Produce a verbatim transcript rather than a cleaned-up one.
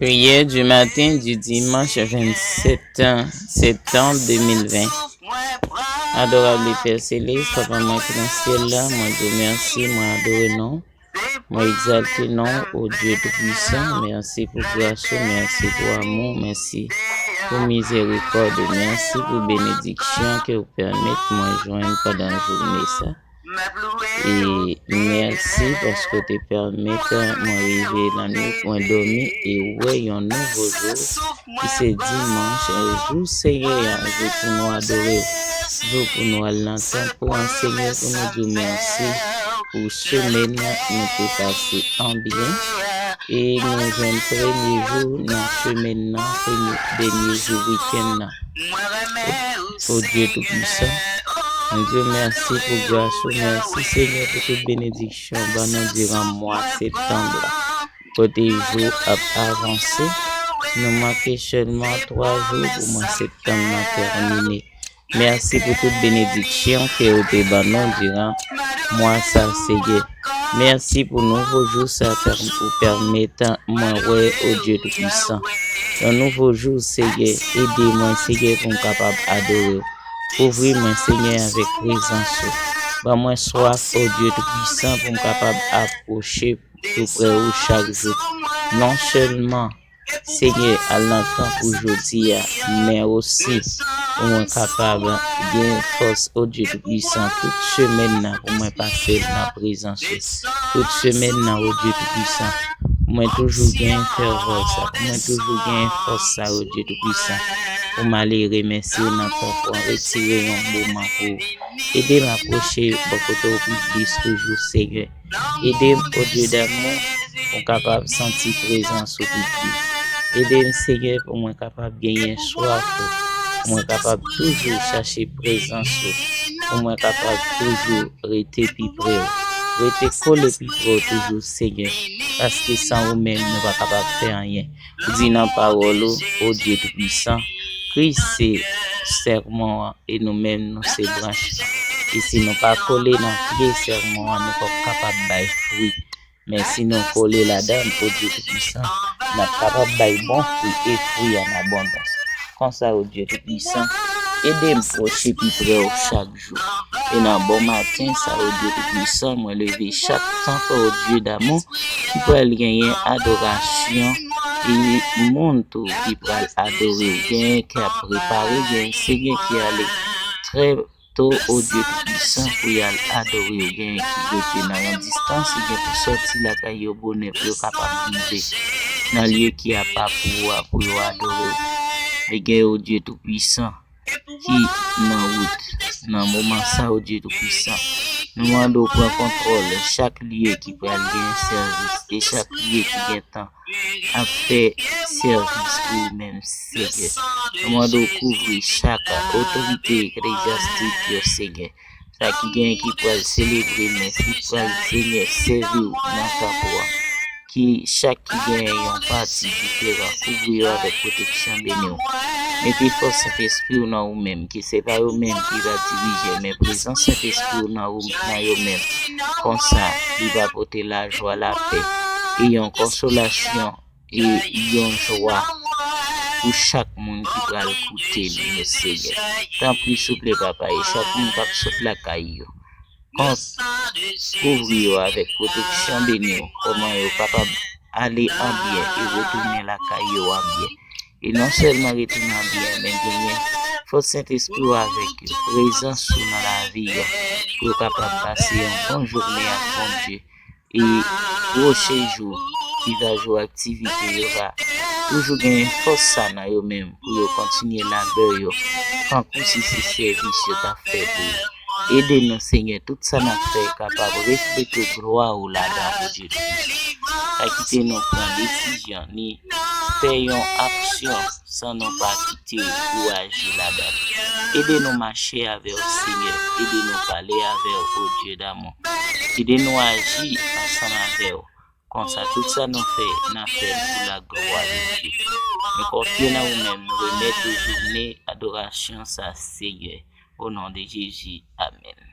Prière du matin du dimanche vingt-sept septembre deux mille vingt. Adorable Père Céleste, Papa mwen ki nan syèl la, mwen di w mèsi, mwen adore non w, mwen egzalte non w, o Dye Toupisan. Mèsi pou gras ou, mèsi pou amou, mèsi pou mizerikòd ou, mèsi pou benediksyon ke w pèmèt mwen jwenn pandan jounen sa. E mèsi paske w te pèmèt mwen rive lannwit, mwen dòmi e wè yon nouvo jou, ki se dimanch, jou Senyè a, jou pou nou adore w, jou pou nou al nan tanp ou an, Senyè, pou nou di w mèsi pou semèn nan nou te pase an byen. E nou jwenn premye jou nan semèn nan, premye, dènye jou wikenn nan. O Dye Toupisan, mwen di w mèsi pou gras ou, mèsi Senyè pou tout benediksyon w ban nou diran mwa septanm la. Kote jou ap avanse, nou manke sèlman twa jou pou mwa septanm nan tèmine. Mèsi pou tout benediksyon ke w te ban nou diran mwa sa, Senyè. Mèsi pou nouvo jou sa pè-, ou pèmèt mwen wè, o Dye Toupisan. Yon nouvo jou, Senyè. Ede mwen, Senyè, pou m kapab adore w. Kouvri mwen, Senyè, avèk prezans ou. Ban mwen swaf, o Dye Toupisan, pou m kapab apwoche tou prè ou chak jou. Non sèlman, Senyè, al nan tanp ou jodi a, men osi pou mwen kapab gen fòs, o Dye Toupisan, tout semèn nan, pou mwen pase l nan prezans ou. Tout semèn nan, o Dye Toupisan, pou mwen toujou gen fèvè sa, pou mwen toujou gen fòs sa, o Dye Toupisan, pou m ale remèsye w nan tanp ou an, retire yon moman pou ou. Ede m apwoche bò kote w pi plis toujou, Senyè. Ede m, o Dye damou, pou m kapab santi prezans ou pi plis. Ede m, Senyè, pou mwen kapab genyen swaf ou, pou mwen kapab toujou chache prezans ou, pou mwen kapab toujou rete pi pre w. Rete kole pi pre w toujou, Senyè, paske san ou menm, nou pa kapab fè anyen. Ou di nan pawòl ou, o Dye Toupisan, Kris se sèmon an, e nou menm, nou se branch lan. E si nou pa kole nan pye sèmon an, nou p ap kapab bay fwi. Men si nou kole ladan l, o Dye Toupisan, n ap kapab bay bon fwi e fwi an abondans. Konsa, o Dye Toupisan, ede m pwoche pi pre w chak jou. E nan bon maten sa, o Dye Toupisan, mwen leve chak tan, o Dye damou, ki pral genyen adorasyon, e moun tou ki pral adore w. Genyen ki ap prepare, genyen Senyè ki ale trè to, o Dye Toupisan, pou y al adore w. Genyen ki rete nan yon distans, e gen pou sòti lakay yo bonè pou yo kapab rive nan lye ki apa pou ou a, pou yo adore w. E gen, o Dye Toupisan, ki nan wout. Nan moman sa, o Dye Toupisan, nou mande w pran kontwòl chak lye ki pral gen sèvis e chak lye ki gen tan ap fè sèvis pou ou menm, Senyè. Nou mande w kouvri chak otorite eklezyastik yo, Senyè. Sa ki gen ki pral selebre mès, ki pral, Senyè, sèvi w nan tanp ou a. Ki chak ki gen yon pati diferan, kouvri yo avèk pwoteksyon, beni w. Mete fòs Sentespri w nan ou menm, ke se pa yo menm ki va dirije, men prezans Sentespri w nan ou, nan yo menm. Konsa, li va pote lajwa, lapè, e yon konsolasyon, e yon jwa pou chak moun ki pral koute l, Senyè. Tanpri, souple, Papa, e chak moun k ap sot lakay yo. Kont, kouvri yo avèk pwoteksyon, beni yo, kòman yo kapab ale an byen e retounen lakay yo an byen. E non sèlman retounen an byen, men genyen fòs Sentespri w avèk yo, prezans ou nan lavi yo, pou yo kapab pase yon bon jounen ak Bondye. E pwochen jou, ki va jou aktivite yo va toujou genyen fòs sa nan yo menm pou yo kontinye labè yo, kankou si se sèvis yo t ap fè pou ou. Ede nou, Senyè, tout sa n ap fè kapab reflete glwa ou ladan, o Dye Toupisan. Pa kite nou pran desizyon, ni fè yon aksyon san nou pa kite ou aji ladan. Ede nou mache avè w, Senyè. Ede nou pale avè w, o Dye damou. Ede nou aji ansanm avè w. Konsa, tout sa nou fè, n a fè l pou laglwa de Dye. Nou konfye nan ou menm, nou remèt ou jounen adorasyon sa, Senyè. O non de Jezi, amèn.